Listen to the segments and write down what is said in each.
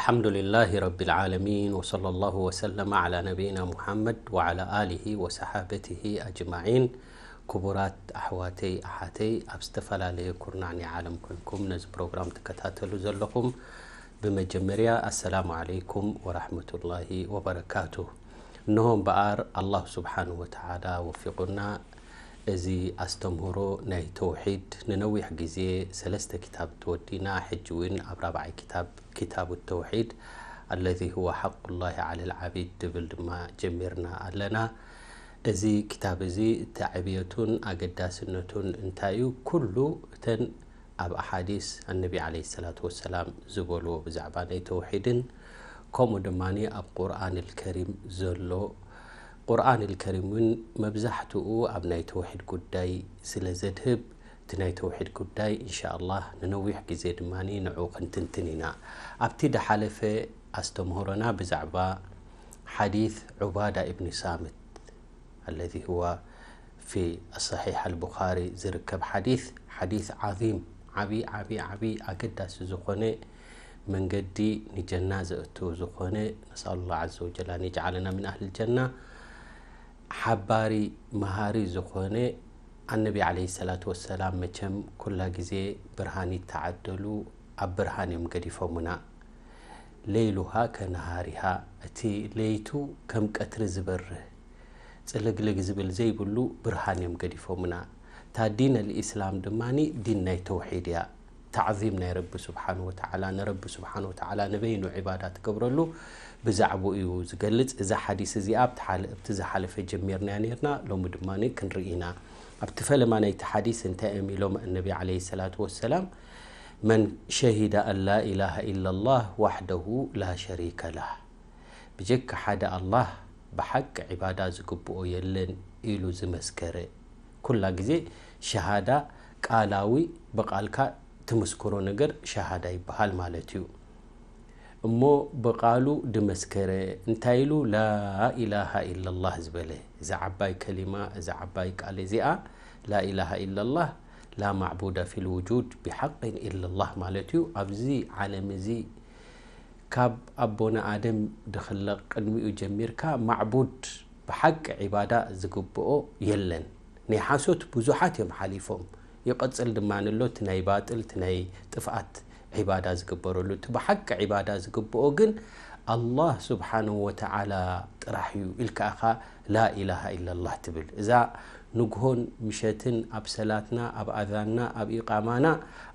الحمد لله رب العالمين، وصلى الله وسلم على نبينا محمد وعلى آله وصحابته أجمعين. ክቡራት ኣሕዋተይ ኣሓተይ፣ ኣብ ዝተፈላለየ ኩርናዕ ናይ ዓለም ኮንኩም ነዚ ፕሮግራም ትከታተሉ ዘለኹም፣ ብመጀመርያ ኣሰላሙ ዓለይኩም ወራሕመቱላሂ ወበረካቱ። እንሆ እምበኣር ኣላህ ስብሓንሁ ወተዓላ ወፊቑና፣ እዚ ኣስተምህሮ ናይ ተውሒድ ንነዊሕ ግዜ ሰለስተ ክታብ ተወዲና፣ ሕጂ እውን ኣብ ራብዓይ ክታብ፣ ክታቡ ተውሒድ ኣለዚ ሁወ ሓቁላሂ ዓለል ዓቢድ ትብል ድማ ጀሚርና ኣለና። እዚ ክታብ እዚ እቲ ዕብየቱን ኣገዳስነቱን እንታይ እዩ? ኩሉ እተን ኣብ ኣሓዲስ ኣነቢ ዓለይሂ ሰላቱ ወሰላም ዝበልዎ ብዛዕባ ናይ ተውሒድን ከምኡ ድማ ኣብ ቁርኣን ልከሪም ዘሎ፣ ቁርኣን ልከሪም እውን መብዛሕትኡ ኣብ ናይ ተውሒድ ጉዳይ ስለ ዘድህብ፣ እቲ ናይ ተውሒድ ጉዳይ እንሻ ኣላህ ንነዊሕ ግዜ ድማ ንዑ ክንትንትን ኢና። ኣብቲ ድሓለፈ ኣስተምህሮና ብዛዕባ ሓዲስ ዑባዳ ኢብኒ ሳምት ኣለዚ ህዋ ፊ ሰሒሕ ኣልቡኻሪ ዝርከብ ሓዲስ፣ ሓዲስ ዓዚም፣ ዓቢ ዓቢ ዓቢ ኣገዳሲ ዝኾነ፣ መንገዲ ንጀና ዘእቱ ዝኾነ፣ ነስኣሉላህ ዓዘ ወጀል ኣን የጅዓለና ምን ኣህል ጀና፣ ሓባሪ መሃሪ ዝኾነ። ኣነቢ ዓለይሂ ሰላቱ ወሰላም መቸም ኩላ ግዜ ብርሃን ይተዓደሉ፣ ኣብ ብርሃን እዮም ገዲፎምና። ለይሉሃ ከነሃሪሃ፣ እቲ ለይቱ ከም ቀትሪ ዝበርህ፣ ጽልግልግ ዝብል ዘይብሉ ብርሃን እዮም ገዲፎምና። እታ ዲን ኣልኢስላም ድማ ዲን ናይ ተውሒድ እያ። ታዕዚም ናይ ረቢ ስብሓን ወተዓላ፣ ንረቢ ስብሓን ወተዓላ ንበይኑ ዒባዳ ትገብረሉ ብዛዕባኡ እዩ ዝገልጽ። እዛ ሓዲስ እዚኣ ኣብቲ ሓለ-፣ ኣብቲ ዝሓለፈ ጀሚርናያ ነይርና፣ ሎሚ ድማ ክንርኢ ኢና። ኣብቲ ፈለማ ናይቲ ሓዲስ እንታይ እዮም ኢሎም ኣነቢ ዓለይሂ ሰላቱ ወሰላም? መን ሸሂደ ኣን ላ ኢላሃ ኢላላህ ዋሕደሁ ላ ሸሪከ ላህ፣ ብጀካ ሓደ ኣላህ ብሓቂ ዒባዳ ዝግብኦ የለን ኢሉ ዝመስከረ፣ ኩላ ግዜ ሸሃዳ ቃላዊ ብቓልካ ትምስክሮ ነገር ሸሃዳ ይበሃል ማለት እዩ። እሞ ብቓሉ ድመስከረ እንታይ ኢሉ? ላኢላሃ ኢላላህ ዝበለ፣ እዛ ዓባይ ከሊማ፣ እዛ ዓባይ ቃል እዚኣ፣ ላኢላሃ ኢላላህ፣ ላ ማዕቡደ ፊል ውጁድ ቢሓቅን ኢላላህ ማለት እዩ። ኣብዚ ዓለም እዚ ካብ ኣቦና ኣደም ድኽለቕ ቅድሚኡ ጀሚርካ ማዕቡድ ብሓቂ ዒባዳ ዝግብኦ የለን። ናይ ሓሶት ብዙሓት እዮም ሓሊፎም። ይቐጽል ድማ ንሎ እቲ ናይ ባጥል፣ እቲ ናይ ጥፍኣት ዒባዳ ዝግበረሉ። እቲ ብሓቂ ዒባዳ ዝግብኦ ግን ኣላህ ስብሓንሁ ወተዓላ ጥራሕ እዩ ኢልካ ኢኻ ላኢላሃ ኢላላህ ትብል። እዛ ንግሆን ምሸትን ኣብ ሰላትና፣ ኣብ ኣዛንና፣ ኣብ ኢቃማና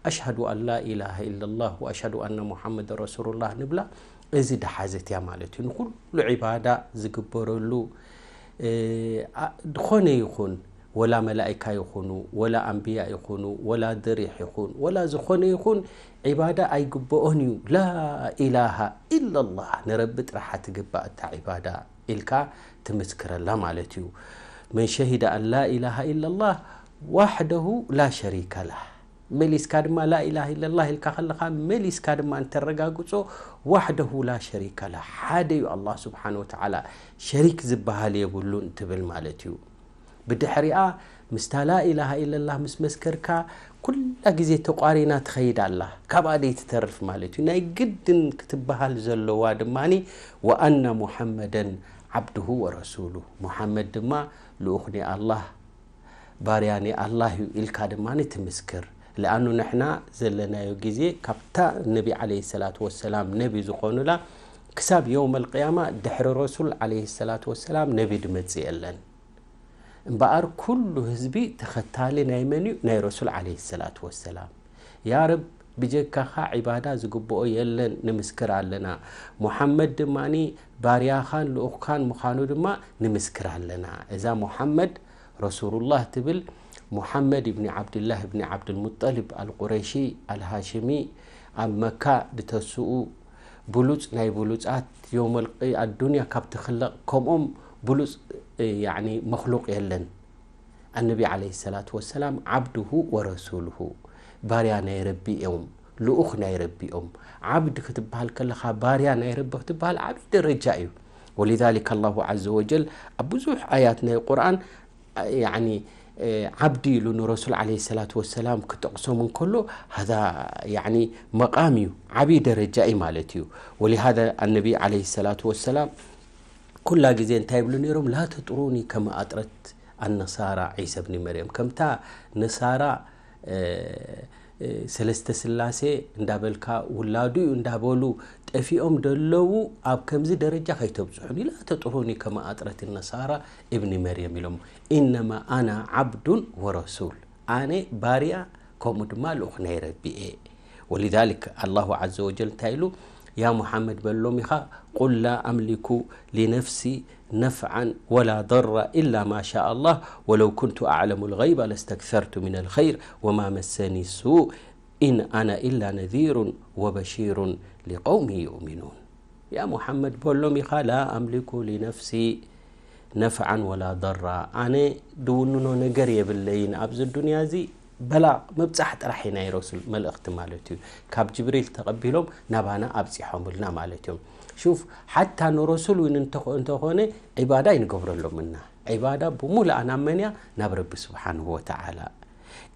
ኣሽሃዱ ኣን ላኢላሃ ኢላላህ ወኣሽሃዱ ኣነ ሙሓመድ ረሱሉላህ ንብላ፣ እዚ ድሓዘት እያ ማለት እዩ። ንኹሉ ዒባዳ ዝግበረሉ፣ እ፣ ኣ-፣ ዝኾነ ይኹን፣ ወላ መላኢካ ይኹኑ፣ ወላ ኣንብያ ይኹኑ፣ ወላ ድሪሕ ይኹን፣ ወላ ዝኾነ ይኹን ዒባዳ ኣይግብኦን እዩ። ላኢላሃ ኢላላህ፣ ንረቢ ጥራሓ ትግባእ እታ ዒባዳ ኢልካ ትምስክረላ ማለት እዩ። መን ሸሂደ ኣን ላኢላሃ ኢላላህ ዋሕደሁ ላ ሸሪከ ላህ። መሊስካ ድማ ላኢላሃ ኢላላህ ኢልካ ከለኻ፣ መሊስካ ድማ እንተረጋግጾ፣ ዋሕደሁ ላ ሸሪከ ላህ፣ ሓደ እዩ ኣላህ ስብሓን ወተዓላ፣ ሸሪክ ዝበሃል የብሉን ትብል ማለት እዩ። ብድሕሪኣ ምስታ ላኢላሃ ኢለላህ ምስ መስከርካ፣ ኩላ ግዜ ተቋሪና ትኸይድ ኣላ፣ ካብኣ ደይትተርፍ ማለት እዩ። ናይ ግድን ክትበሃል ዘለዋ ድማኒ፣ ወኣነ ሙሐመደን ዓብዱሁ ወረሱሉ፣ ሙሐመድ ድማ ልኡኽ ናይ ኣላህ፣ ባርያ ናይ ኣላህ እዩ ኢልካ ድማኒ ትምስክር። ለኣኑ ንሕና ዘለናዮ ግዜ ካብታ ነቢ ዓለይሂ ሰላቱ ወሰላም ነቢ ዝኾኑላ ክሳብ የውመል ቅያማ ድሕሪ ረሱል ዓለይሂ ሰላቱ ወሰላም ነቢ ድመጽእ የለን። እምበኣር ኩሉ ህዝቢ ተኸታሊ ናይ መን እዩ? ናይ ረሱል ዓለይሂ ሰላቱ ወሰላም። ያ ረብ፣ ብጀካኻ ዒባዳ ዝግብኦ የለን ንምስክር ኣለና። ሙሓመድ ድማኒ ባርያኻን ልኡኽካን ምዃኑ ድማ ንምስክር ኣለና። እዛ ሙሓመድ ረሱሉላህ ትብል፣ ሙሓመድ ኢብኒ ዓብድላህ ኢብኒ ዓብድልሙጠሊብ ኣልቁረይሺ ኣልሃሽሚ፣ ኣብ መካ ድተስኡ ብሉጽ ናይ ብሉጻት፣ የውመል ቅያ-፣ ኣዱንያ ካብ ትኽለቕ ከምኦም ብሉጽ፣ እ፣ ያዕኒ መኽሉቕ የለን። ኣነቢ ዓለይሂ ሰላቱ ወሰላም ዓብዱሁ ወረሱሉሁ፣ ባርያ ናይ ረቢ እዮም፣ ልኡኽ ናይ ረቢ እዮም። ዓብድ ክትበሃል ከለኻ፣ ባርያ ናይ ረቢ ክትበሃል ዓብዪ ደረጃ እዩ። ወሊዛሊከ ኣላሁ ዓዘ ወጀል ኣብ ብዙሕ ኣያት ናይ ቁርኣን፣ ያዕኒ፣ ዓብዲ ኢሉ ንረሱል ዓለይሂ ሰላቱ ወሰላም ክጠቕሶም እንከሎ፣ ሃዛ ያኒ መቓም እዩ፣ ዓብዪ ደረጃ እዩ ማለት እዩ። ወሊሃዛ ኣነቢ ዓለይሂ ሰላቱ ወሰላም ኩላ ግዜ እንታይ ይብሉ ነይሮም? ላ ተጥሩኒ ከማ ኣጥረት ኣነሳራ ዒሳ ብኒ መርየም። ከምታ ነሳራ ሰለስተ ስላሴ እንዳበልካ ውላዱ እዩ እንዳበሉ ጠፊኦም ደለዉ፣ ኣብ ከምዚ ደረጃ ከይተብፅሑኒ። ላ ተጥሩኒ ከማ ኣጥረት ነሳራ እብኒ መርየም ኢሎም። ኢነማ ኣና ዓብዱን ወረሱል፣ ኣነ ባርያ ከምኡ ድማ ልኡኽ ናይ ረቢ እየ። ወሊዛሊክ ኣላሁ ዓዘ ወጀል እንታይ ኢሉ? ያ ሙሓመድ በሎም ኢኻ፣ ቁል ላ ኣምሊኩ ሊነፍሲ ነፍዓን ወላ ضራ ኢላ ማ ሻ ኣላህ ወለው ኩንቱ ኣዕለሙ ልገይባ ለስተክሰርቱ ሚነል ኸይር ወማ መሰኒ ሱእ ኢን ኣና ኢላ ነዚሩን ወበሺሩን ሊቀውሚ ዩእሚኑን። ያ ሙሓመድ በሎም ኢኻ፣ ላ ኣምሊኩ ሊነፍሲ ነፍዓን ወላ ضራ፣ ኣነ ድውንኖ ነገር የብለይን ኣብዚ ዱንያ እዚ። በላቕ ምብጻሕ ጥራሕ እዩ ናይ ረሱል መልእኽቲ ማለት እዩ። ካብ ጅብሪል ተቐቢሎም ናባና ኣብጺሖምልና ማለት እዮም። ሹፍ፣ ሓታ ንረሱል እውን እንተኾ-፣ እንተኾነ ዒባዳ ኣይንገብረሎምና። ዒባዳ ብሙሉኣ ናብ መን እያ? ናብ ረቢ ስብሓንሁ ወተዓላ።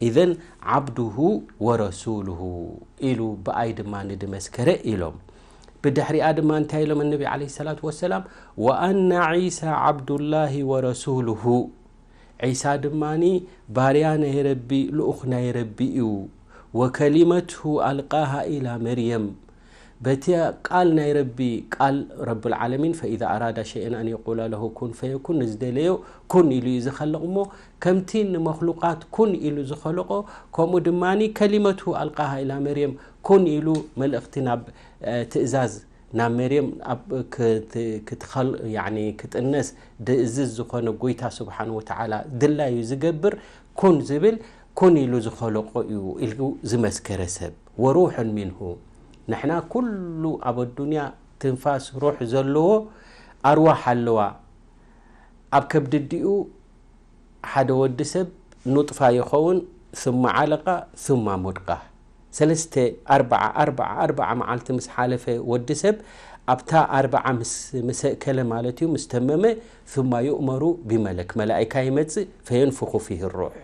ኢዘን ዓብዱሁ ወረሱሉሁ ኢሉ ብኣይ ድማ ንድመስከረ ኢሎም። ብድሕሪኣ ድማ እንታይ ኢሎም? ነቢ ዓለይሂ ሰላቱ ወሰላም፣ ወኣና ዒሳ ዓብዱላሂ ወረሱሉሁ፣ ዒሳ ድማኒ ባርያ ናይ ረቢ፣ ልኡኽ ናይ ረቢ እዩ። ወከሊመትሁ ኣልቃሃ ኢላ መርየም፣ በቲ ቃል ናይ ረቢ፣ ቃል ረብል ዓለሚን፣ ፈኢዛ ኣራዳ ሸይአን ኣን የቁላ ለሁ ኩን ፈየኩን፣ ንዝደለዮ ኩን ኢሉ እዩ ዝኸልቕ እሞ፣ ከምቲ ንመኽሉቃት ኩን ኢሉ ዝኸለቆ፣ ከምኡ ድማኒ ከሊመትሁ ኣልቃሃ ኢላ መርየም፣ ኩን ኢሉ መልእኽቲ ናብ፣ እ፣ ትእዛዝ ናብ መርየም ኣብ ክት-፣ ክትኸል-፣ ያኒ ክጥነስ ድእዝዝ ዝኾነ ጎይታ ስብሓን ወተዓላ ድላዩ ዝገብር፣ ኩን ዝብል፣ ኩን ኢሉ ዝኸለቆ እዩ ኢሉ ዝመስከረ ሰብ፣ ወሩሑን ሚንሁ። ንሕና ኩሉ ኣብ ኣዱንያ ትንፋስ ሩሕ ዘለዎ ኣርዋሕ ኣለዋ። ኣብ ከብዲ ኣዲኡ ሓደ ወዲ ሰብ ኑጥፋ ይኸውን፣ ثم علقة ثم مضغة። ሰለስተ፣ ኣርብዓ፣ ኣርብዓ፣ ኣርብዓ መዓልቲ ምስ ሓለፈ ወዲ ሰብ ኣብታ ኣርብዓ ምስ፣ ምስ ኣእከለ ማለት እዩ፣ ምስ ተመመ፣ ثم يؤمر بملك፣ መላኢካ ይመጽእ፣ فينفخ فيه الروح።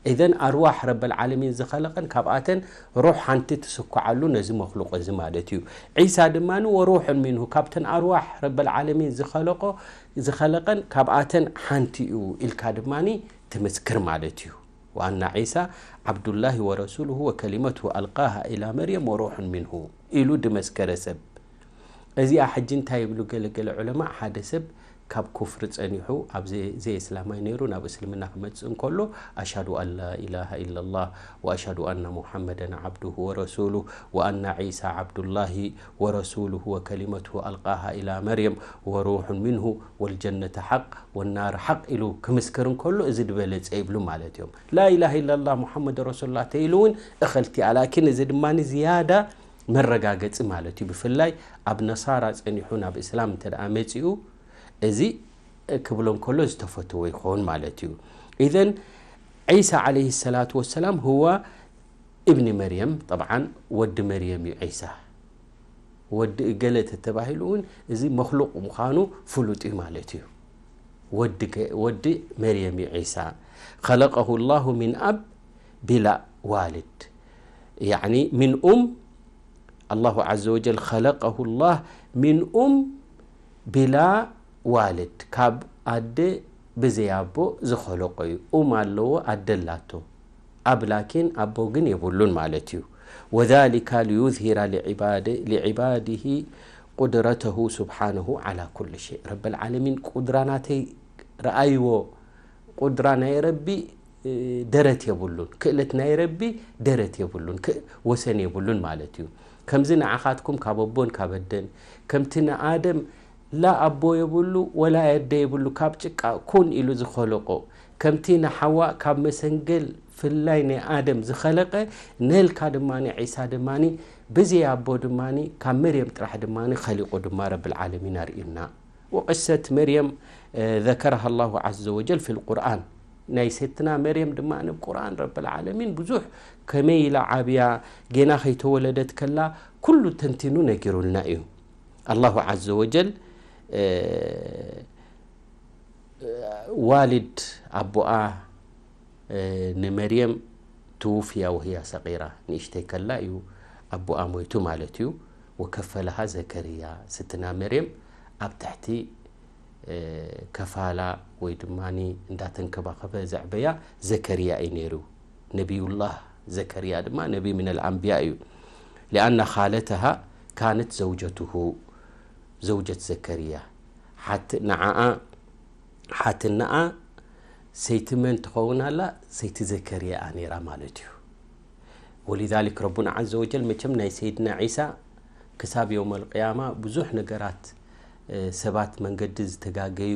ኢዘን ኣርዋሕ ረበል ዓለሚን ዝኸለቐን ካብኣተን ሩሕ ሓንቲ ትስኩዓሉ ነዚ መኽሉቕ እዚ ማለት እዩ። ዒሳ ድማ ወሩሑን ሚንሁ፣ ካብተን ኣርዋሕ ረበል ዓለሚን ዝኸለቆ፣ ዝኸለቐን ካብኣተን ሓንቲ እዩ ኢልካ ድማ ትምስክር ማለት እዩ። ወኣና ዒሳ ዓብዱላሂ ወረሱሉሁ ወከሊመትሁ ኣልቃሃ ኢላ መርየም ወሩሑን ሚንሁ ኢሉ ድመስከረ ሰብ። እዚኣ ሕጂ እንታይ ይብሉ ገለ ገለ ዑለማ፣ ሓደ ሰብ ካብ ኩፍሪ ጸኒሑ ኣብ ዘይ-፣ ዘይእስላማይ ነይሩ ናብ እስልምና ክመጽእ እንከሎ፣ ኣሽሃዱ ኣን ላ ኢላሃ ኢላላህ ወኣሽሃዱ ኣና ሙሐመደን ዓብዱሁ ወረሱሉህ ወኣና ዒሳ ዓብዱላሂ ወረሱሉሁ ወከሊመቱሁ ኣልቃሃ ኢላ መርየም ወሩሑን ሚንሁ ወልጀነተ ሓቅ ወናር ሓቅ ኢሉ ክምስክር እንከሎ፣ እዚ ዝበለጸ ይብሉ ማለት እዮም። ላኢላሃ ኢላላህ ሙሐመድ ረሱሉላህ ተይሉ እውን እኸልቲ እያ። ላኪን እዚ ድማ ዝያዳ መረጋገጺ ማለት እዩ። ብፍላይ ኣብ ነሳራ ጸኒሑ ናብ እስላም እንተ ደኣ መጺኡ፣ እዚ ክብሎ እንከሎ ዝተፈተወ ይኸውን ማለት እዩ። ኢዘን ዒሳ ዓለይሂ ሰላቱ ወሰላም ሁወ እብኒ መርየም፣ ጠብዓን ወዲ መርየም እዩ ዒሳ። ወዲ እገለ ተተባሂሉ እውን እዚ መኽሉቕ ምዃኑ ፍሉጥ እዩ ማለት እዩ። ወዲ ገ-፣ ወዲ መርየም እዩ ዒሳ። ኸለቀሁ ላሁ ሚን ኣብ ቢላ ዋልድ፣ ያዕኒ ሚን ኡም፣ ኣላሁ ዓዘ ወጀል ኸለቀሁ ላህ ሚን ኡም ቢላ ዋልድ፣ ካብ ኣደ ብዘይ ኣቦ ዝኸለቆ እዩ። ኡም ኣለዎ፣ ኣደ ኣላቶ። ኣብ ላኪን ኣቦ ግን የብሉን ማለት እዩ። ወዛሊካ ሊዩዝሂራ ሊዕባድ-፣ ሊዕባዲሂ ቁድረተሁ ስብሓነሁ ዓላ ኩል ሸይ። ረበል ዓለሚን ቁድራ ናተይ ረኣይዎ። ቁድራ ናይ ረቢ፣ እ፣ ደረት የብሉን። ክእለት ናይ ረቢ ደረት የብሉን። ክ-፣ ወሰን የብሉን ማለት እዩ። ከምዚ ንዓኻትኩም ካብ ኣቦን ካብ ኣደን፣ ከምቲ ንኣደም ላ ኣቦ የብሉ ወላ ኣደ የብሉ፣ ካብ ጭቃ ኩን ኢሉ ዝኸለቆ፣ ከምቲ ንሓዋ ካብ መሰንገል ፍላይ ናይ ኣደም ዝኸለቀ፣ ነልካ ድማ ዒሳ ድማ ብዘይ ኣቦ ድማ ካብ መርየም ጥራሕ ድማ ኸሊቁ ድማ ረብል ዓለሚን ኣርእዩና። ወቅሰት መርየም፣ እ፣ ዘከረሃ ላሁ ዓዘ ወጀል ፊል ቁርኣን። ናይ ሰትና መርየም ድማ ኣብ ቁርኣን ረብል ዓለሚን ብዙሕ ከመይ ኢላ ዓብያ፣ ጌና ከይተወለደት ከላ ኩሉ ተንቲኑ ነጊሩልና እዩ። ኣላሁ ዓዘ ወጀል፣ እ፣ ዋልድ ኣቦኣ፣ ንመርየም ትውፍያ ወህያ ሰቂራ፣ ንእሽተይ ከላ እዩ ኣቦኣ ሞይቱ ማለት እዩ። ወከፈለሃ ዘከርያ፣ ስትና መርየም ኣብ ትሕቲ ከፋላ ወይ ድማ እንዳተንከባኸበ ዘዕበያ ዘከርያ እዩ ነይሩ። ነቢዩላህ ዘከርያ ድማ ነቢ ምን ኣልኣንብያ እዩ። ሊኣና ኻለተሃ ካነት ዘውጀትሁ፣ ዘውጀት ዘከርያ፣ ንዓኣ ሓትናኣ ሰይቲ መን ትኸውን ኣላ? ሰይቲ ዘከርያ እያ ነይራ ማለት እዩ። ወሊዛሊክ ረቡና ዓዘ ወጀል መቸም ናይ ሰይድና ዒሳ ክሳብ የውመል ቅያማ ብዙሕ ነገራት፣ ሰባት መንገዲ ዝተጋገዩ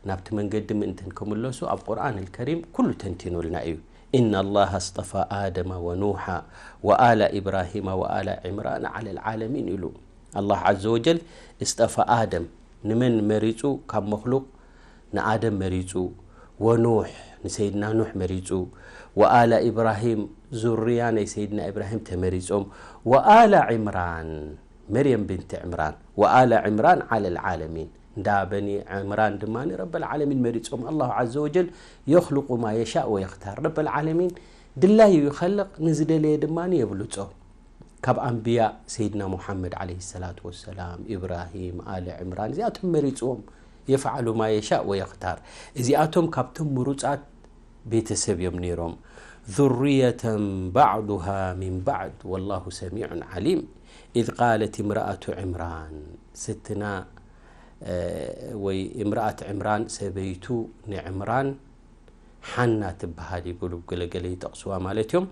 ናብቲ መንገዲ ምእንትን ክምለሱ ኣብ ቁርኣን ኣልከሪም ኩሉ ተንቲኑልና እዩ። إن الله اصطفى آدم ونوحا وآل إبراهيم وآل عمران على العالمين ኢሉ። ኣላህ ዓዘ ወጀል እስጠፋ ኣደም ንመን መሪጹ? ካብ መኽሉቕ ንኣደም መሪጹ፣ ወኑሕ ንሰይድና ኑሕ መሪጹ፣ ወኣለ ኢብራሂም ዙርያ ናይ ሰይድና ኢብራሂም ተመሪጾም፣ ወኣለ ዕምራን መርየም ብንቲ ዕምራን ወኣለ ዕምራን ዓለ ልዓለሚን እንዳ በኒ ዕምራን ድማ ረበል ዓለሚን መሪጾም። ኣላሁ ዓዘ ወጀል የኽልቁ ማ የሻእ ወየኽታር። ረበል ዓለሚን ድላዩ ይኸልቕ፣ ንዝደለየ ድማ የብልጾ። ካብ ኣንብያ ሰይድና ሙሓመድ ዓለይሂ ሰላቱ ወሰላም፣ ኢብራሂም፣ ኣለ ዕምራን እዚኣቶም መሪጽዎም። የፍዓሉ ማ የሻእ ወየኽታር። እዚኣቶም ካብቶም ምሩጻት ቤተሰብ እዮም ነይሮም። ذرية بعضها من بعض والله سميع عليم. إذ قالت امرأة عمران ስትና ወይ እምርኣት ዕምራን ሰበይቱ ንዕምራን ሓና ትበሃል ይብሉ ገለገለ ይጠቕስዋ ማለት እዮም።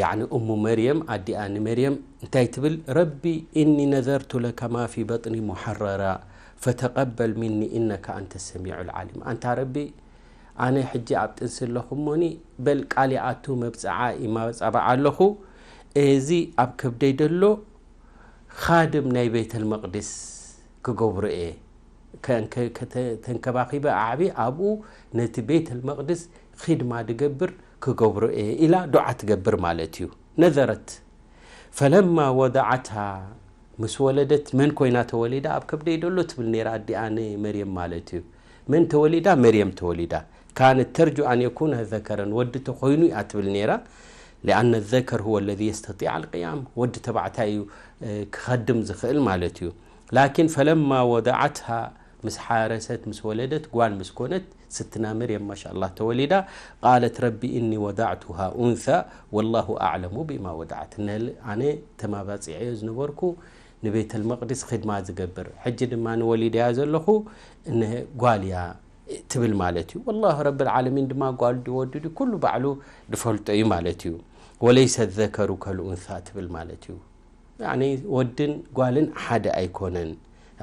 ያዕኒ እሙ መርየም ኣዲኣ ንመርየም እንታይ ትብል? ረቢ እኒ ነዘርቱ ለከ ማ ፊ በጥኒ ሙሐረራ ፈተቀበል ሚኒ ኢነከ ኣንተ ሰሚዑ ልዓሊም። ኣንታ ረቢ ኣነ ሕጂ ኣብ ጥንሲ ኣለኹ እሞኒ በል ቃል ይኣቱ መብፅዓ ይማፃባዕ ኣለኹ። እዚ ኣብ ከብደይ ደሎ ኻድም ናይ ቤተል መቕድስ ክገብሮ እየ። ተንከባኺበ ኣዕቢ ኣብኡ ነቲ ቤተል መቕድስ ኺድማ ድገብር ክገብሮ እየ ኢላ ዱዓ ትገብር ማለት እዩ። ነዘረት ፈለማ ወደዓትሃ ምስ ወለደት መን ኮይና ተወሊዳ ኣብ ከብደይ ደሎ ትብል ነይራ ኣዲኣ ንመርየም ማለት እዩ። መን ተወሊዳ? መርየም ተወሊዳ። ካነት ተርጁ ኣን የኩነ ዘከረን ወዲ ተኮይኑ እያ ትብል ነይራ። ሊኣነ ዘከር ሁወ ለዚ የስተጢዕ ኣልቅያም ወዲ ተባዕታይ እዩ ክኸድም ዝኽእል ማለት እዩ። ላኪን ፈለማ ወደዓትሃ ምስ ሓረሰት ምስ ወለደት ጓል ምስ ኮነት ስትና መርየም ማሻ ኣላህ ተወሊዳ። ቃለት ረቢ እኒ ወዳዕቱሃ ኡንሳ ወላሁ ኣዕለሙ ቢማ ወዳዓት። ኣነ ተማባፂዐዮ ዝነበርኩ ንቤተል መቕዲስ ኺድማ ዝገብር ሕጂ ድማ ንወሊደያ ዘለኹ እነሀ ጓል እያ ትብል ማለት እዩ። ወላሁ ረብል ዓለሚን ድማ ጓል ድወዱ ኩሉ ባዕሉ ድፈልጦ እዩ ማለት እዩ። ወለይሰ ዘከሩ ከልኡንሳ ትብል ማለት እዩ። ያኒ ወድን ጓልን ሓደ ኣይኮነን።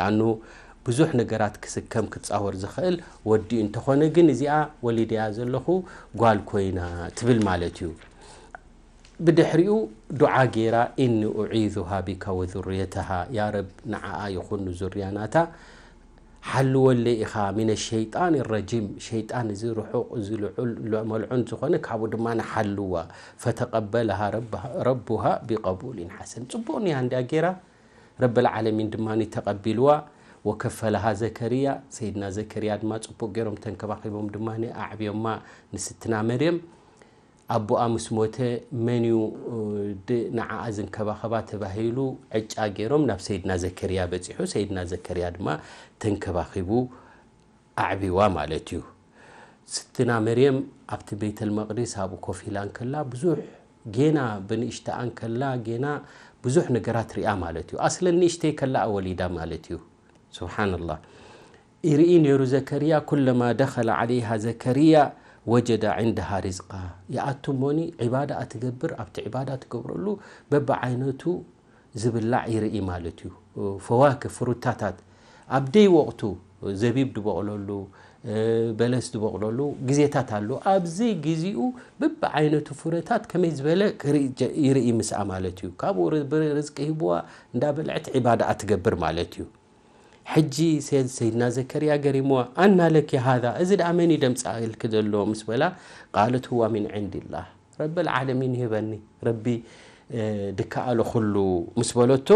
ያኑ ብዙሕ ነገራት ክስከም ክጻወር ዝኽእል ወዲ እንተኾነ ግን እዚኣ ወሊደያ ዘለኹ ጓል ኮይና ትብል ማለት እዩ። ብድሕሪኡ ዱዓ ጌራ ኢኒ ኡዒዙሃ ቢካ ወዙርየተሃ ያ ረብ ንዓኣ ይኹን ንዙርያ ናታ ሓልወለይ ኢኻ ሚነ ሸይጣን ረጂም ሸይጣን እዚ ርሑቕ እዚ ልዑል መልዑን ዝኾነ ካብኡ ድማ ንሓልዋ ፈተቀበለሃ ረቡሃ ቢቀቡልን ሓሰን ጽቡቕ ኒያ እንድያ ጌራ ረብል ዓለሚን ድማ ተቐቢልዋ ወከፈለሃ ዘከርያ ሰይድና ዘከርያ ድማ ጽቡቕ ገይሮም ተንከባኺቦም ድማ ኣዕብዮማ ንስትና መርየም ኣቦኣ ምስ ሞተ መን እዩ ንዓኣ ዝንከባኸባ ተባሂሉ ዕጫ ገይሮም ናብ ሰይድና ዘከርያ በፂሑ ሰይድና ዘከርያ ድማ ተንከባኺቡ ኣዕቢዋ ማለት እዩ። ስትና መርየም ኣብቲ ቤተል መቅዲስ ኣብኡ ኮፍ ኢላ እንከላ ብዙሕ ጌና ብንእሽተኣ እንከላ ጌና ብዙሕ ነገራት ሪኣ ማለት እዩ። ኣስለን ንእሽተይ ከላ ወሊዳ ማለት እዩ። ስብሓንላህ። ይርኢ ነይሩ ዘከርያ ኩለማ ደኸለ ዓለይሃ ዘከርያ ወጀደ ዕንደሃ ሪዝቃ። ይኣቱ እሞኒ ዒባዳ ትገብር ኣብቲ ዒባዳ ትገብረሉ በብዓይነቱ ዝብላዕ ይርኢ ማለት እዩ። ፈዋክህ ፍሩታታት ኣብ ደይ ወቕቱ ዘቢብ ዝበቕለሉ በለስ ዝበቕለሉ ግዜታት ኣሎ። ኣብዚ ግዜኡ በብዓይነቱ ፍረታት ከመይ ዝበለ ይርኢ ምስኣ ማለት እዩ። ካብኡ ርዝቂ ሂብዋ እንዳበልዐት ዒባዳ ትገብር ማለት እዩ። ሕጂ ሰይድና ዘከርያ ገሪምዋ ኣና ለኪ ሃዛ እዚ ደኣ መን እዩ ደምፃ ኢልኪ ዘሎ ምስ በላ ቃለት ሁዋ ሚን ዕንድላህ ረብል ዓለሚን ይህበኒ ረቢ ድከኣሎ ኩሉ ምስ በለቶ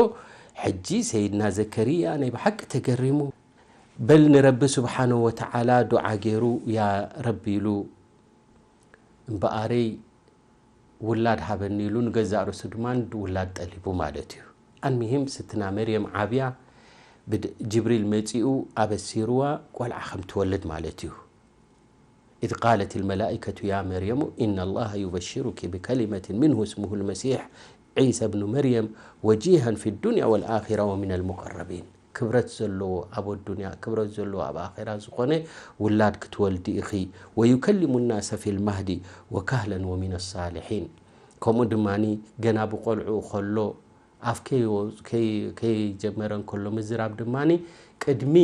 ሕጂ ሰይድና ዘከርያ ናይ ብሓቂ ተገሪሙ በል ንረቢ ስብሓነ ወተዓላ ዱዓ ገይሩ ያ ረቢ ኢሉ እምበኣረይ ውላድ ሃበኒ ኢሉ ንገዛእ ርእሱ ድማ ውላድ ጠሊቡ ማለት እዩ። ኣልሚሂም ስትና መርየም ዓብያ ብድ-፣ ጅብሪል መጺኡ ኣበሲርዋ ቆልዓ ከም ትወልድ ማለት እዩ። إذ قالت الملائكة يا مريم إن الله يبشرك بكلمة منه اسمه المسيح عيسى ابن مريم وجيها في الدنيا والآخرة ومن المقربين ክብረት ዘለዎ ኣብ ኣዱንያ ክብረት ዘለዎ ኣብ ኣኼራ ዝኾነ ውላድ ክትወልዲ ኢኺ ويكلم الناس في المهد وكهلا ومن الصالحين ከምኡ ድማ ገና ብቆልዑ ከሎ ኣፍ ከይወ-፣ ከይ-፣ ከይጀመረ እንከሎ ምዝራብ ድማ ቅድሚ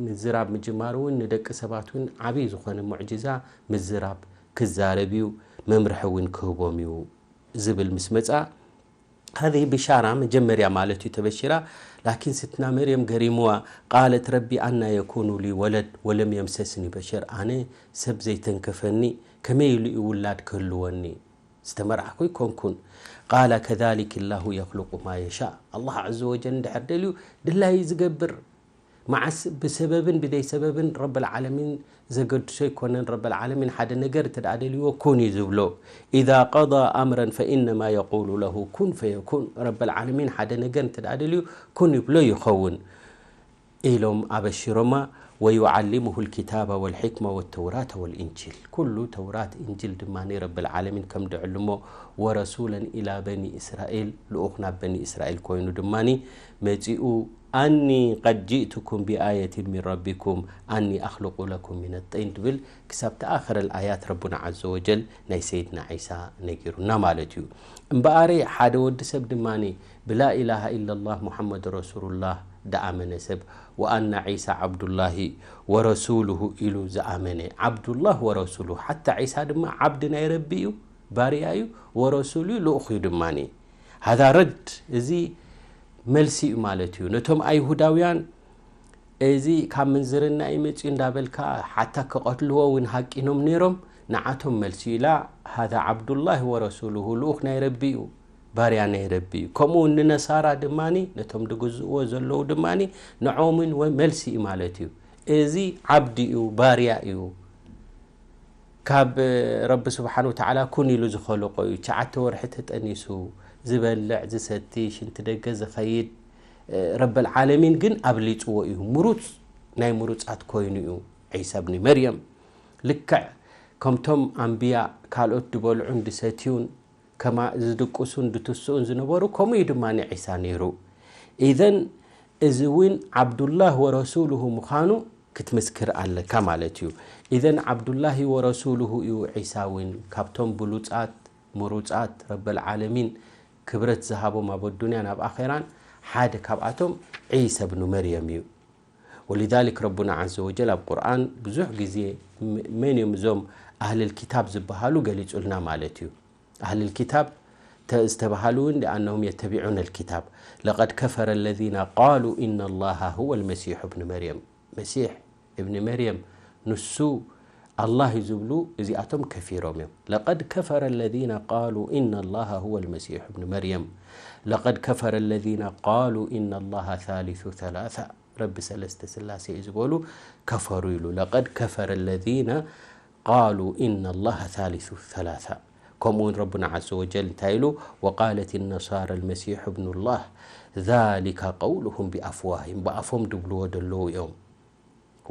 ምዝራብ ምጅማሩ እውን ንደቂ ሰባት እውን ዓብዪ ዝኾነ ሙዕጅዛ ምዝራብ ክዛረብ እዩ መምርሒ እውን ክህቦም እዩ ዝብል ምስ መጻ هذه ብሻራ መጀመርያ ማለት እዩ ተበሽራ ላኪን ስትና መርየም ገሪምዋ قالت رب أنى يكون لي ولد ولم يمسسني بشر ኣነ ሰብ ዘይተንከፈኒ ከመይ ኢሉ እዩ ውላድ ክህልወኒ ዝተመርዓኹ ይኮንኩን قال كذلك الله يخلق ما يشاء الله عز وجل እንድሕር ደልዩ ድላዩ ዝገብር መዓስ ብሰበብን ብደይ ሰበብን ረብል ዓለሚን ዘገድሶ ኣይኮነን ረብል ዓለሚን ሓደ ነገር እንተ ደኣ ደልይዎ ኩን እዩ ዝብሎ إذا قضى أمرا فإنما يقول له كن فيكون ረብል ዓለሚን ሓደ ነገር እንተ ደኣ ደልዩ ኩን ይብሎ ይኸውን ኢሎም ኣበሽሮማ ويعلمه الكتاب والحكمة والتوراة والإنجيل ኩሉ ተውራት እንጅል ድማ ረብል ዓለሚን ከም ድዕልሞ ورسولا إلى بني إسرائيل ልኡኽ ናብ በኒ እስራኤል ኮይኑ ድማ መጺኡ أني قد جئتكم بآية من ربكم أني أخلق لكم من الطين ድብል ክሳብ ተኣኸረ ኣያት ረቡና عز وجل ናይ ሰይድና ዒሳ ነጊሩና ማለት እዩ እምበኣረ ሓደ ወዲ ሰብ ድማ ብላ إله إلا الله محمد رسول الله ደኣመነ ሰብ وأن عيسى عبد الله ورسوله ኢሉ ዝኣመነ عبد الله ورسوله ሓታ ዒሳ ድማ ዓብዲ ናይ ረቢ እዩ ባርያ እዩ ورسول እዩ ልኡኽ እዩ ድማ هذا رد እዚ መልሲ እዩ ማለት እዩ ነቶም ኣይሁዳውያን እዚ ካብ ምንዝርና እዩ መፅኡ እንዳበልካ ሓታ ክቐትልዎ እውን ሃቂኖም ነይሮም ንዓቶም መልሲ ኢላ هذا عبد الله ورسوله ልኡኽ ናይ ረቢ እዩ ባርያ ናይ ረቢ እዩ ከምኡ እውን ንነሳራ ድማ ነቶም ድግዝእዎ ዘለዉ ድማ ንዖምን ወይ መልሲ እዩ ማለት እዩ እዚ ዓብዲ እዩ ባርያ እዩ ካብ ረቢ ስብሓን ወተዓላ ኩን ኢሉ ዝኸለቆ እዩ ትሽዓተ ወርሒ ተጠኒሱ ዝበልዕ ዝሰቲ ሽንቲ ደገ ዝኸይድ ረበል ዓለሚን ግን ኣብሊፅዎ እዩ ምሩፅ ናይ ምሩፃት ኮይኑ እዩ ዒሳ ብኒ መርየም ልክዕ ከምቶም ኣንብያ ካልኦት ድበልዑን ድሰትዩን ከማ ዝድቅሱን ድትስኡን ዝነበሩ ከምኡ እዩ ድማ ንዒሳ ነይሩ ኢዘን እዚ እውን ዓብዱላህ ወረሱሉሁ ምዃኑ ክትምስክር ኣለካ ማለት እዩ ኢዘን ዓብዱላሂ ወረሱሉሁ እዩ ዒሳ እውን ካብቶም ብሉፃት ምሩፃት ረበል ዓለሚን ክብረት ዝሃቦም ኣብ ኣዱንያን ኣብ ኣኼራን ሓደ ካብኣቶም ዒሳ ብኑ መርየም እዩ ولذلك ربنا عز وجل ኣብ ቁርኣን ብዙሕ ግዜ መን እዮም እዞም ኣህልል ኪታብ ዝበሃሉ ገሊጹልና ማለት እዩ ኣህልል ኪታብ ዝተባሃሉ እውን لأنهم يتبعون الكتاب لقد كفر الذين قالوا إن الله هو المسيح ابن مريم መሲሕ እብኒ መርየም ንሱ ኣላህ እዩ ዝብሉ እዚኣቶም ከፊሮም እዮም لقد كفر الذين قالوا إن الله هو المسيح ابن مريم لقد كفر الذين قالوا إن الله ثالث ثلاثة ረቢ ሰለስተ ስላሴ እዩ ዝበሉ ከፈሩ ኢሉ لقد كفر الذين قالوا إن الله ثالث ثلاثة ከምኡ እውን ረቡና عز وجل እንታይ ኢሉ وقالت النصارى المسيح ابن الله ذلك قولهم بأفواههم ብኣፎም ድብልዎ ደለዉ እዮም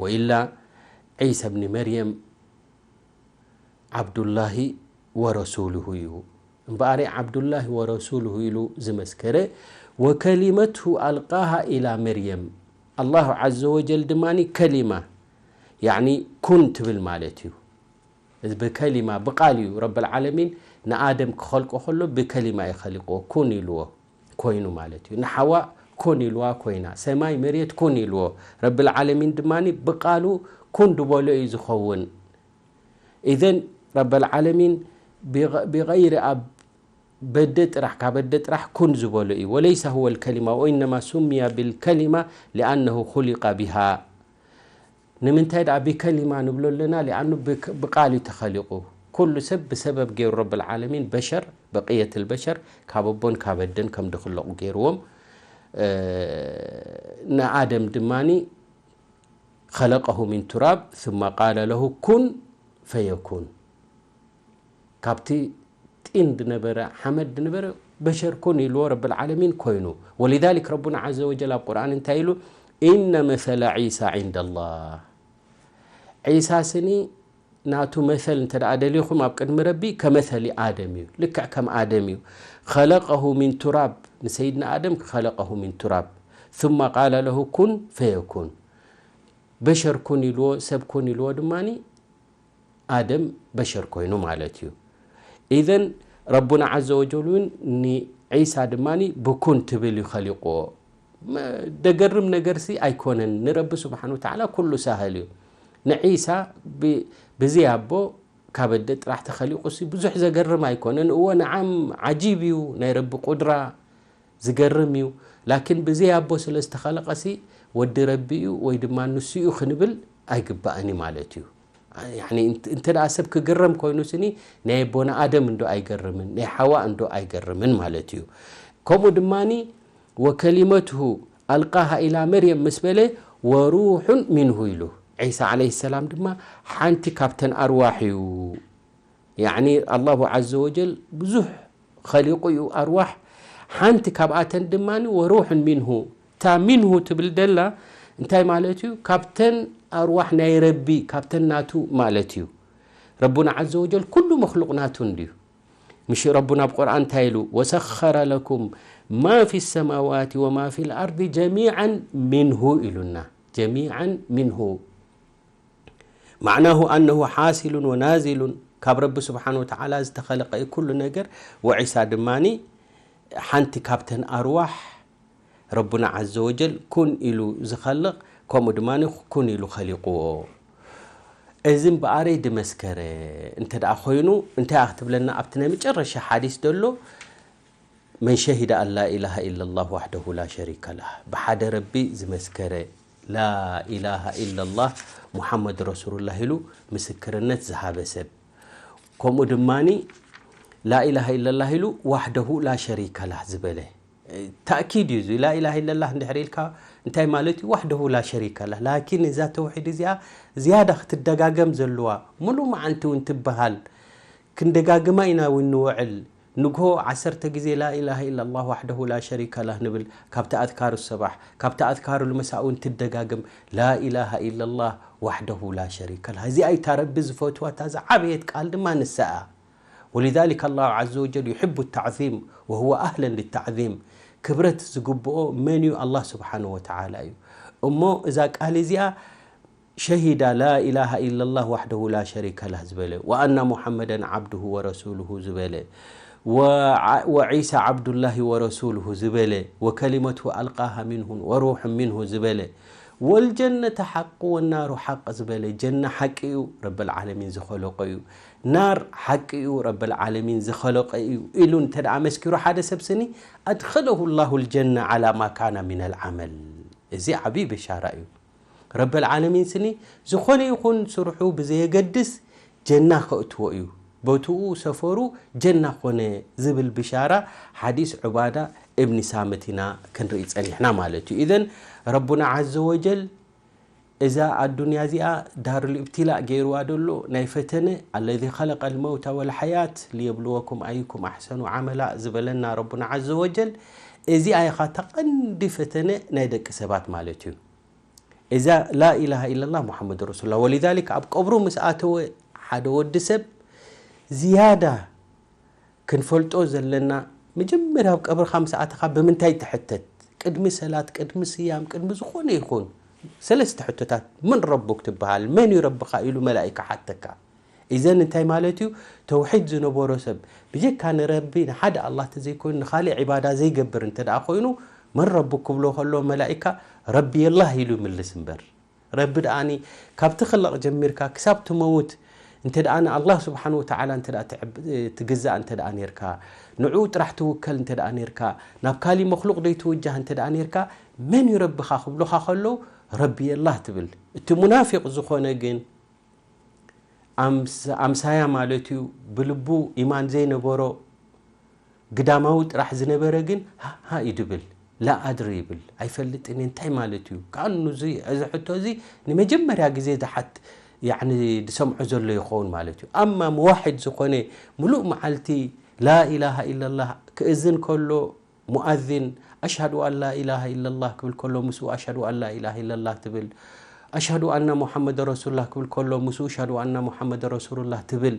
ወኢላ ዒሳ ብኒ መርየም ዓብዱላሂ ወረሱሉሁ እዩ እምበኣረ ዓብዱላሂ ወረሱሉሁ ኢሉ ዝመስከረ ወከሊመትሁ ኣልቃሃ ኢላ መርየም ኣላሁ ዘ ወጀል ድማ ከሊማ ያኒ ኩን ትብል ማለት እዩ ብከሊማ ብቃል እዩ ረብል ዓለሚን ንኣደም ክኸልቆ ከሎ ብከሊማ እዩ ኸሊቆ ኩን ኢልዎ ኮይኑ ማለት እዩ ንሓዋ ኩን ኢልዋ ኮይና ሰማይ መሬት ኩን ኢልዎ ረብል ዓለሚን ድማ ብቃሉ ኩን ድበሎ እዩ ዝኸውን ኢዘን ረበል ዓለሚን ብغ- ብغير ኣብ በደ ጥራሕ ካብ በደ ጥራሕ ኩን ዝበሎ እዩ وليس هو الكلمة وإنما سمي بالكلمة لأنه خلق بها ንምንታይ ደኣ ብከሊማ ንብሎ ኣለና ሊኣኑ ብክ- ብቃል እዩ ተኸሊቑ ኩሉ ሰብ ብሰበብ ገይሩ ረብል ዓለሚን በሸር በቅየት ልበሸር ካብ ኣቦን ካብ ኣደን ከም ድኽለቑ ገይርዎም እ፣ ንኣደም ድማኒ خلقه من تراب ثم قال له كن فيكون ካብቲ ጢን ድነበረ፣ ሓመድ ድነበረ፣ በሸር ኩን ኢልዎ ረብል ዓለሚን ኮይኑ። ወሊዛሊክ ረቡና ዓዘ ወጀል ኣብ ቁርኣን እንታይ ኢሉ? ኢነ መሰለ ዒሳ ዒንደ ላህ። ዒሳ ስኒ ናቱ መሰል እንተ ደኣ ደሊኹም ኣብ ቅድሚ ረቢ ከመሰሊ ኣደም እዩ፣ ልክዕ ከም ኣደም እዩ። ኸለቀሁ ሚን ቱራብ፣ ንሰይድና ኣደም ኸለቀሁ ሚን ቱራብ ثم ቃለ ለሁ ኩን ፈየኩን። በሸር ኩን ኢልዎ፣ ሰብ ኩን ኢልዎ ድማኒ ኣደም በሸር ኮይኑ ማለት እዩ። ኢዘን ረቡና ዓዘ ወጀል እውን ንዒሳ ድማኒ ብኩን ትብል እዩ ኸሊቕዎ። መ-፣ ደገርም ነገርሲ ኣይኮነን። ንረቢ ስብሓን ወተዓላ ኩሉ ሳህል እዩ። ንዒሳ ብ-፣ ብዘይ ኣቦ ካብ ኣደ ጥራሕ ተኸሊቑሲ ብዙሕ ዘገርም ኣይኮነን። እወ ነዓም ዓጂብ እዩ ናይ ረቢ ቁድራ። ዝገርም እዩ። ላኪን ብዘይ ኣቦ ስለ ዝተኸለቐሲ ወዲ ረቢ እዩ ወይ ድማ ንሱ እዩ ክንብል ኣይግባእን እዩ ማለት እዩ። ያኒ እንተ-፣ እንተ ደኣ ሰብ ክግረም ኮይኑ ስኒ ናይ ኣቦና ኣደም እንዶ ኣይገርምን፣ ናይ ሓዋ እንዶ ኣይገርምን ማለት እዩ። ከምኡ ድማኒ ወከሊመትሁ ኣልቃሃ ኢላ መርየም ምስ በለ ወሩሑን ሚንሁ ኢሉ። ዒሳ ዓለይሂ ሰላም ድማ ሓንቲ ካብተን ኣርዋሕ እዩ። ያኒ ኣላሁ ዓዘ ወጀል ብዙሕ ኸሊቑ እዩ ኣርዋሕ። ሓንቲ ካብኣተን ድማ ወሩሑን ሚንሁ። እታ ሚንሁ ትብል ደላ እንታይ ማለት እዩ? ካብተን ኣርዋሕ ናይ ረቢ፣ ካብተን ናቱ ማለት እዩ። ረቡና ዓዘ ወጀል ኩሉ መኽሉቕ ናቱ እንድዩ። ምሽ ረቡና ኣብ ቁርኣን እንታይ ኢሉ? ወሰኸረ ለኩም ማ ፊ ሰማዋት ወማ ፊ ልኣርድ ጀሚዓን ሚንሁ ኢሉና። ጀሚዓን ሚንሁ። ማዕናሁ ኣነሁ ሓሲሉን ወናዚሉን፣ ካብ ረቢ ስብሓን ወተዓላ ዝተኸለቐ እዩ ኩሉ ነገር። ወዒሳ ድማኒ ሓንቲ ካብተን ኣርዋሕ ረቡና ዓዘ ወጀል ኩን ኢሉ ዝኸልቕ፣ ከምኡ ድማ ኩን ኢሉ ኸሊቕዎ። እዚ እምበኣረይ ድመስከረ እንተ ደኣ ኮይኑ፣ እንታይ ክትብለና ኣብቲ ናይ መጨረሻ ሓዲስ ዘሎ? መን ሸሂደ ኣን ላ ኢላሃ ኢለላህ ዋሕደሁ ላ ሸሪከ ላህ፣ ብሓደ ረቢ ዝመስከረ ላ ኢላሃ ኢለላህ ሙሓመድ ረሱሉላህ ኢሉ ምስክርነት ዝሃበ ሰብ፣ ከምኡ ድማኒ ላ ኢላሃ ኢለላህ ኢሉ ዋሕደሁ ላ ሸሪከ ላህ ዝበለ፣ ተእኪድ እዩ እዚ። ላ ኢላሃ ኢለላህ እንድሕር ኢልካ እንታይ ማለት እዩ? ዋሕደሁ ላ ሸሪከ ላህ። ላኪን እዛ ተውሒድ እዚኣ ዝያዳ ክትደጋገም ዘለዋ፣ ሙሉ መዓልቲ እውን ትበሃል፣ ክንደጋግማ ኢና እውን ንውዕል። ንግሆ ዓሰርተ ግዜ ላ ኢላሃ ኢለላህ ዋሕደሁ ላ ሸሪከ ላህ ንብል፣ ካብቲ ኣዝካሩ ሰባሕ፣ ካብቲ ኣዝካሩ ልመሳእ እውን ትደጋግም፣ ላ ኢላሃ ኢለላህ ዋሕደሁ ላ ሸሪከ ላህ። እዚኣ እታ ረቢ ዝፈትዋ፣ እታ ዝዓበየት ቃል ድማ ንሳ እያ። ወሊዛሊክ ኣላሁ ዓዘ ወጀል ዩሕቡ ታዕዚም ወሁወ ኣህለን ልታዕዚም። ክብረት ዝግብኦ መን እዩ? ኣላህ ስብሓነሁ ወተዓላ እዩ። እሞ እዛ ቃል እዚኣ ሸሂዳ ላ ኢላሃ ኢለላህ ዋሕደሁ ላ ሸሪከ ላህ ዝበለ፣ ወኣና ሙሓመደን ዓብዱሁ ወረሱሉሁ ዝበለ፣ ወዓ-፣ ወዒሳ ዓብዱላሂ ወረሱሉሁ ዝበለ፣ ወከሊመቱ ኣልቃሃ ሚንሁን ወሩሑን ሚንሁ ዝበለ፣ ወልጀነተ ሓቁ ወናሩ ሓቅ ዝበለ፣ ጀና ሓቂ እዩ፣ ረብል ዓለሚን ዝኸለቆ እዩ፣ ናር ሓቂ እዩ፣ ረብል ዓለሚን ዝኸለቆ እዩ ኢሉ እንተ ደኣ መስኪሩ ሓደ ሰብ ስኒ፣ ኣድኸለሁ ላሁ ልጀና ዓላ ማ ካነ ሚነል ዓመል። እዚ ዓብዪ ብሻራ እዩ። ረብል ዓለሚን ስኒ ዝኾነ ይኹን ስርሑ ብዘየገድስ ጀና ከእትዎ እዩ። ቦትኡ ሰፈሩ ጀና ኮነ ዝብል ብሻራ ሓዲስ ዑባዳ እብኒ ሳምት ኢና ክንርኢ ጸኒሕና ማለት እዩ። ኢዘን ረቡና ዓዘ ወጀል እዛ ኣዱንያ እዚኣ ዳሩል ኢብትላእ ገይርዋ ደሎ ናይ ፈተነ፣ ኣለዚ ኸለቀል መውታ ወልሓያት ሊየብልወኩም ኣዩኩም ኣሕሰኑ ዓመላ ዝበለና ረቡና ዓዘ ወጀል፣ እዚኣ ኢኻ እታ ቀንዲ ፈተነ ናይ ደቂ ሰባት ማለት እዩ። እዛ ላኢላሃ ኢለላህ ሙሓመድ ረሱሉላህ። ወሊዛሊክ ኣብ ቀብሩ ምስ ኣተወ ሓደ ወዲ ሰብ ዝያዳ ክንፈልጦ ዘለና፣ መጀመርያ ኣብ ቀብርኻ ምስ ኣተኻ ብምንታይ ትሕተት? ቅድሚ ሰላት፣ ቅድሚ ስያም፣ ቅድሚ ዝኾነ ይኹን ሰለስተ ሕቶታት፣ መን ረቡክ ትበሃል? መን እዩ ረብኻ? ኢሉ መላኢካ ሓተካ። ኢዘን እንታይ ማለት እዩ? ተውሒድ ዝነበሮ ሰብ ብጀካ ንረቢ ንሓደ ኣላህ ተዘይኮይኑ ንኻሊእ ዒባዳ ዘይገብር እንተ ደኣ ኮይኑ፣ መን ረቡክ ክብሎ ከሎ መላኢካ ረቢ የላህ ኢሉ ይምልስ እምበር። ረቢ ደኣኒ ካብቲ ክለቕ ጀሚርካ ክሳብ ትመውት እንተ ደኣ ንኣላህ ስብሓን ወተዓላ እንተ ደኣ ትዕብ-፣ ትግዛእ እንተ ደኣ ኔርካ፣ ንዕኡ ጥራሕ ትውከል እንተ ደኣ ኔርካ፣ ናብ ካሊእ መክሉቕ ደይትውጃህ እንተ ደኣ ኔርካ፣ መን እዩ ረብኻ ክብሉኻ ከለዉ ረቢ የላህ ትብል። እቲ ሙናፊቕ ዝኾነ ግን ኣምስ-፣ ኣምሳያ ማለት እዩ፣ ብልቡ ኢማን ዘይነበሮ ግዳማዊ ጥራሕ ዝነበረ ግን ሃ፣ ሃ እዩ ድብል። ላ ኣድሪ ይብል። ኣይፈልጥን እየ፣ እንታይ ማለት እዩ? ከኣኑ እዚ፣ እዚ ሕቶ እዚ ንመጀመርያ ግዜ ዝሓት-፣ ያዕኒ ዝሰምዖ ዘሎ ይኸውን ማለት እዩ። ኣማ ሙዋሒድ ዝኾነ፣ ሙሉእ መዓልቲ ላኢላሃ ኢላላህ ክእዝን ከሎ፣ ሙኣዚን ኣሽሃዱ ኣን ላኢላሃ ኢላላህ ክብል ከሎ፣ ምስኡ ኣሽሃዱ ኣን ላኢላሃ ኢላላህ ትብል። ኣሽሃዱ ኣና ሙሓመድ ረሱሉላህ ክብል ከሎ፣ ምስኡ ኣሽሃዱ ኣና ሙሓመድ ረሱሉላህ ትብል።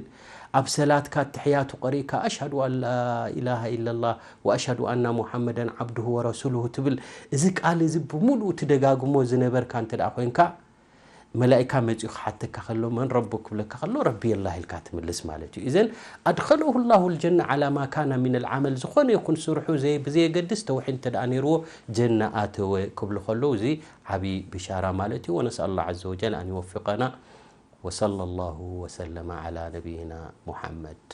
ኣብ ሰላትካ ኣተሕያቱ ቀሪእካ፣ ኣሽሃዱ ኣን ላኢላሃ ኢላላህ ወኣሽሃዱ ኣና ሙሓመደን ዓብዱሁ ወረሱሉሁ ትብል። እዚ ቃል እዚ ብምሉኡ ትደጋግሞ ዝነበርካ እንተ ደኣ ኮይንካ፣ መላኢካ መጺኡ ክሓተካ ከሎ፣ መን ረቡ ክብለካ ከሎ፣ ረቢ የላህ ኢልካ ትምልስ ማለት እዩ። እዘን ኣድኸለሁ ላሁ ልጀና ዓላ ማ ካና ሚን ልዓመል፣ ዝኾነ ይኹን ስርሑ ዘይ-፣ ብዘየገድስ ተውሒድ እንተ ደኣ ነይርዎ፣ ጀና ኣተወ ክብሉ ከለዉ፣ እዚ ዓቢ ብሻራ ማለት እዩ። ወነስኣል ላህ ዐዘ ወጀል ኣን ይወፍቀና። ወሰለ ላሁ ወሰለመ ዓላ ነቢይና ሙሓመድ።